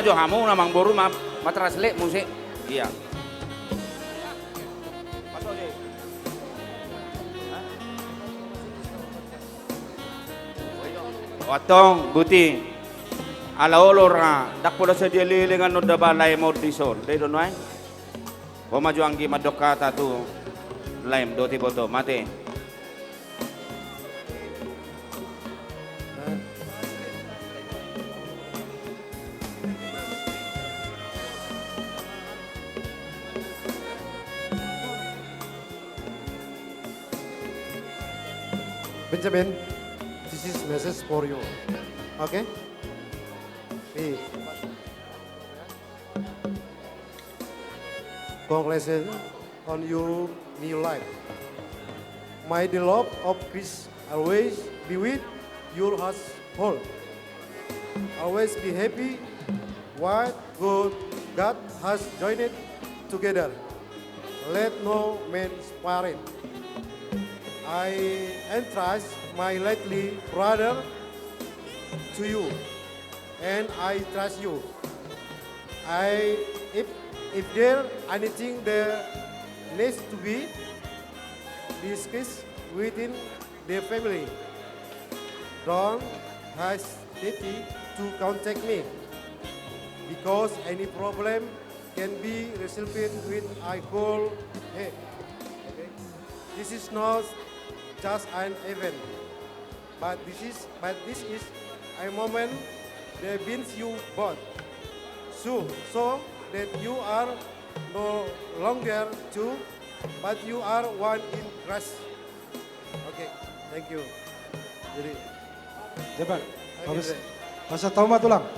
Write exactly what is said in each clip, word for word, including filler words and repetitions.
jo hamu na amangboru ma, ma translate muse. Iya. Antong, Buti. Ala olo ra, ndang pola sadia leleng annon daba laem on dison. Dai do nuaeng. Ho ma jo anggi mandok hata tu laem dohot ibotom, ate. Benjamin, this is message for you. Okay? Please. Congratulations on your new life. May the love of Christ always be with your household. Always be happy. What good God has joined together, let no man separate. I entrust my likely brother to you, and I trust you. I, if, if there anything that needs to be discussed within the family, don't hesitate to contact me, because any problem can be resolved with a cool head. Okay? This is not just an event, but this is, but this is a moment that binds you both, so, so that you are no longer two, but you are one in Christ. Oke, thank you. Jadi, ya, Pak. Habis. Masa tahu mah tulang.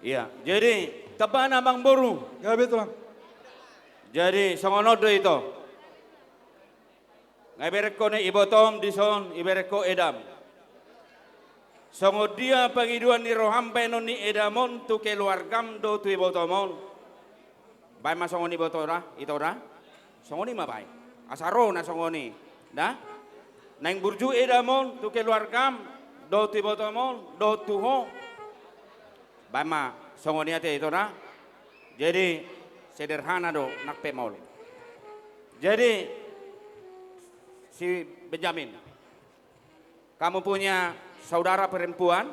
Iya, jadi tamba na amangboru. Gabe tulang. Jadi songon on do ito. Nga ibereng ho na ibotom dison, ibereng ho edam. Songon dia pangidoan ni roham baenon ni edam on tu keluargam dohot tu ibotom on. Baen ma songon i boto da, ito da. Songon i ma baen. Asa ro na songon i. Da? Naeng burju edam on tu keluargam, dohot tu ibotom on, dohot tu ho. Baen ma songon i ate ito da. Jadi sederhana do nang pe molo. Jadi si Benjamin, kamu punya saudara perempuan?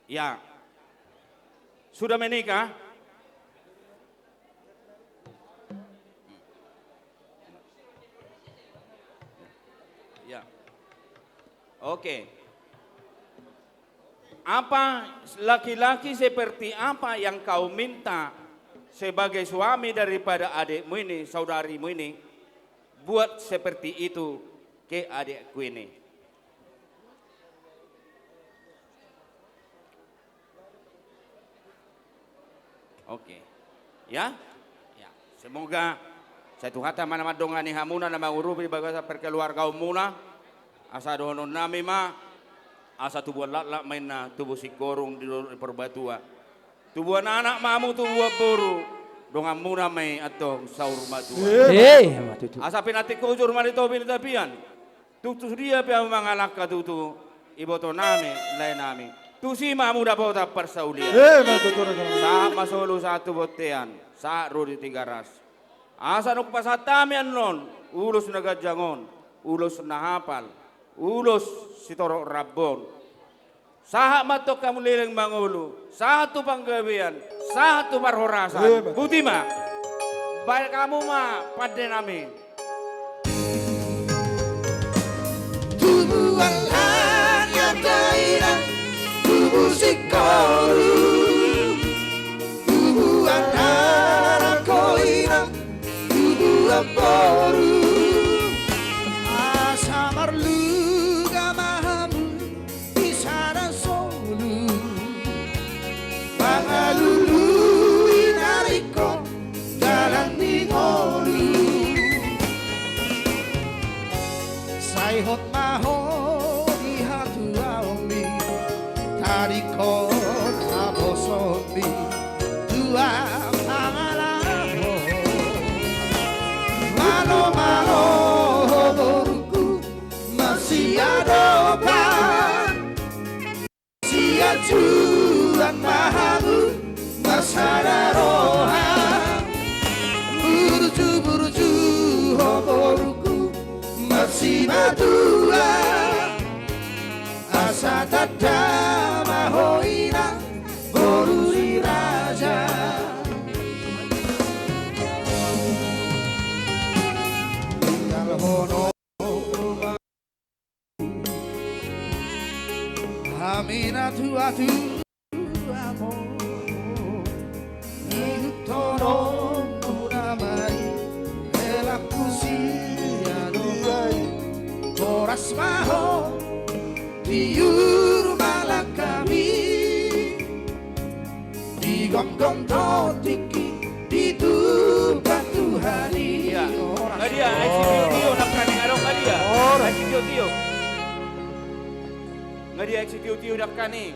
Ya. Sudah menikah? Ya. Oke. Apa, laki-laki seperti apa yang kau minta sebagai suami daripada adikmu ini, saudarimu ini? Buat seperti itu ke adikku ini. Oke. Ya? Ya. Semoga sai Tuhanta ma na mandongani hamuna na mangurupi di bagasan perkeluargaonmuna. Asa dohononnami ma, asa tubuan laklak ma inna, tubu singkoru di dolok ni Purbatua. Tubuan anak ma hamu, tubuan boru, donganmuna ma i antong saur matua. Eh, ma tutu. Asa pinantik hujur ma di topi ni tapian. Tung tu dia pe hamu mangalangka tutu, ibotonami, laenami, tusi ma hamu dapotan parsaulian. Eh, ma tutu. Sahat ma solu, sahat tu bontean, sahat ro di Tigaras. Asa nunga pasahat hami annon ulos na ganjang on, ulos na hapal, ulos sitorop rambu on. Sahat ma antong hamu leleng mangolu, sahat tu panggabean, sahat tu parhorasan. Eh, betul. Boti ma. Baen hamu ma pandenami. Tubuan laklak da inang, tubu singkoru. Tubuan anak ho inang, tubuan boru. Asa marluga ma hamu di sada solu, mangalului na ringkot dalan ni ngolu. Sai hot ma ho di hatuaonmi, taringkot habosonmi, tua pangalahon. Malo, malo, ho borungku, masiada Tanda ma ho inang boru ni raja. Tinggalhon ho hami na tuatua. Ihuthononmu nama i, helangku sian on. Horas ma ho, tiur ma langkami. Digomgom do tingki, ditupa Tuhan i. Iya. Horas. Nga dia, aek sitiotio dangkaning, adong nga dia? Horas. Aek sitiotio. Nga dia aek sitiotio dangkaning?